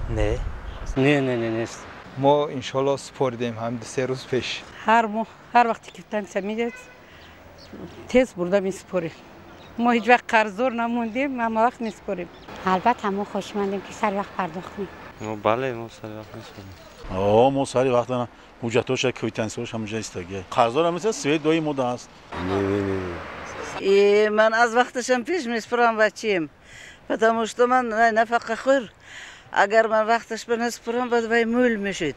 Не. Не, не, не, нест. Мо иншоалло супоридем ҳам 2-3 рӯз пеш. Ҳар моҳ, ҳар вақте ки квитансия медиҳад, тез бурда месупорем. Мо ҳеҷ вақт қарздор намондем, ҳама вақт месупорем. Албатта, мо хоҳишмандем, ки сари вақт пардохт кунем. Бале, мо сари вақт месупорем. О, мо сари вақт ҳуҷҷатоша, квитансияш ҳамаҷа истагия. Қарздор ҳам нест, свет дои мода ҳаст. Не, не, не. И ман аз вақташам пеш месупорам, бачием, потому что ман нафақахӯр. Агар ман вақташ ба насупорам, баъд вай мӯл мешуд,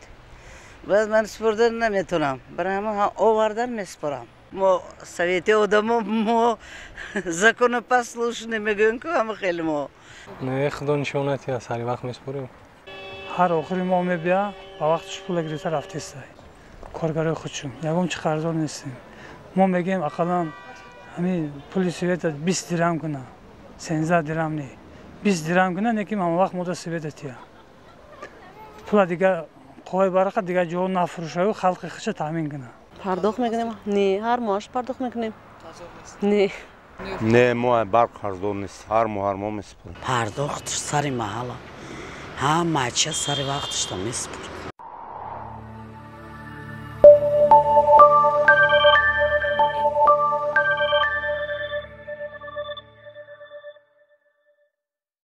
баъд ман супурдан наметонам. Барои ҳамон овардан месупорам. Мо совети одамо, мо законопослушный мегӯем ку, ҳама хеле мо. Не, худо нишонат, сари вақт месупорем. Ҳар охири моҳ мебия, ба вақташ пула гирифта рафтестай. Коргарои худшон ягон чи қарздор нестем. Мо мегӯем, ақаллан ҳамин пули света 20 дирам куна, 13 дирам не, 20 дирам куна, не ки ҳама вақт мода света тия. Пула дигар қувваи барақа дигар ҷо нафурӯшаю халқи худша таъмин куна. Пардохт мекунем. Не, ҳар моҳаш пардохт мекунем. Не. Не, мо барқ қарздор нест, ҳар моҳ, ҳар моҳ месупорем. Пардохт сари маҳала, ҳама чиз сари вақташта месупорем.